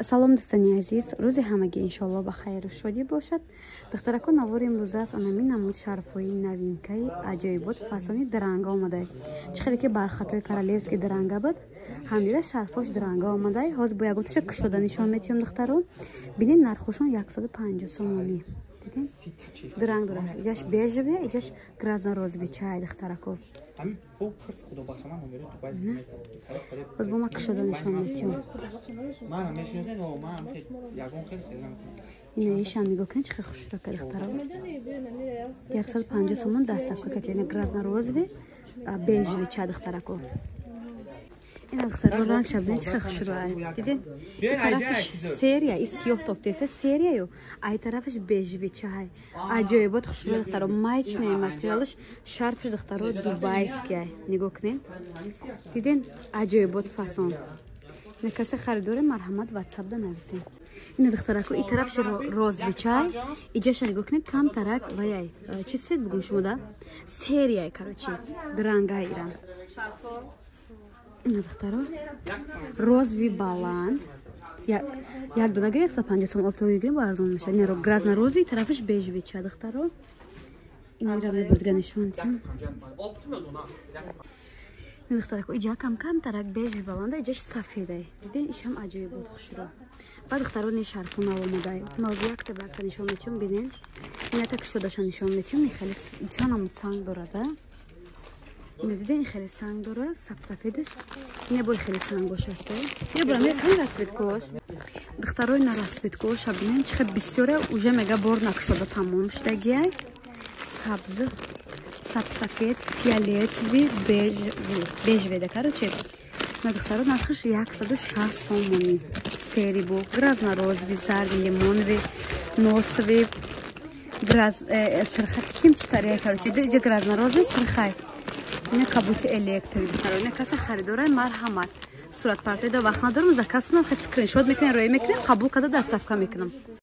Салом, дӯстони азиз, рӯзи ҳамагӣ иншоалло ба хайру шодӣ бошад. Духтарако, навори имрӯза аст анамин намуд шарфҳои новинкаи аҷоибот, фасони дранга омадай. Чӣ хеле ки бархатҳои королевский дранга буд, ҳамдида шарфош дранга омадай. Ҳозир бо ягонташа кушода нишон метиҳам, духтаро. Бинед, нархошон 150 сомонӣ. Дидем? Дранг дорад. Иҷаш бежевый, иҷаш грязно-розовый чай, духтарако. Боз бо ма кушода нишон метиҳам. Ина ишам нигоҳ кунед, чӣ хел хушрака, духтаро. 150 сомон доставка кати. Ина грязно-розовый, бежевый чай, духтарако. Ина, духтаро, рангша бинед, чӣ хел хушрӯай. Дидед? И тарафиш серия, и сиёҳ тофтеса серияю, ай тарафиш бежевый чай. Аҷоибот хушрӯй, духтаро. Маечный материалаш, шарфиш, духтаро, дубайский. Нигоҳ кунед. Дидед? Аҷоибот фасон. Ина касе харидоре, марҳамат, ватсапда нависем. Ина, духтарако, и тарафш розовый чай, иҷаша нигоҳ кунед, камтарак ваяй. Чӣ цвет бугум шумо да? Серияй, короче, дрангай ира. Ина, духтаро, розовый баланд. Як дона гир 150 сом, оптовый гирем, арзон мешавад. Ина грязно-розовый, тарафиш бежевый чай, духтаро. Инира мебурдга нишон тим. Духтарако, иҷа кам камтарак бежевый баланда, иҷаш сафедай. Диден, ишам аҷоибот хушро. Баъд, духтаро, не шарфу нав омадай. Мавзу якта ба якта нишон метиҳам, бинен. Ина кушодаша нишон метиҳам, ин хеле чанд намуд санг дорад, а? Ина диден, ин хеле санг дорад, сапсафедаш. Ина бой хеле сангош аст. Ина бурам кани расцветкош. Духтаро, ина расцветкоша бинен, чӣ хел бисёре, уже мега бор накушода тамом шудагиай. Сабз, сапсафед, фиолетовый, бежевый да, короче. На, духтаро, нархаш 160 сомонӣ. Серый бу, грязно-розовый, зарди, лимоновый, носовый, гряз, сирхак ким читария, короче, иҷа грязно-розовый, сирхай. Ина кабути электрик, духтаро. Ина каса харидорай, марҳамат. Суратпартоида вақт надорам, заказ кунам, хе скриншот мекунем, роя мекунем, қабул карда доставка мекунам.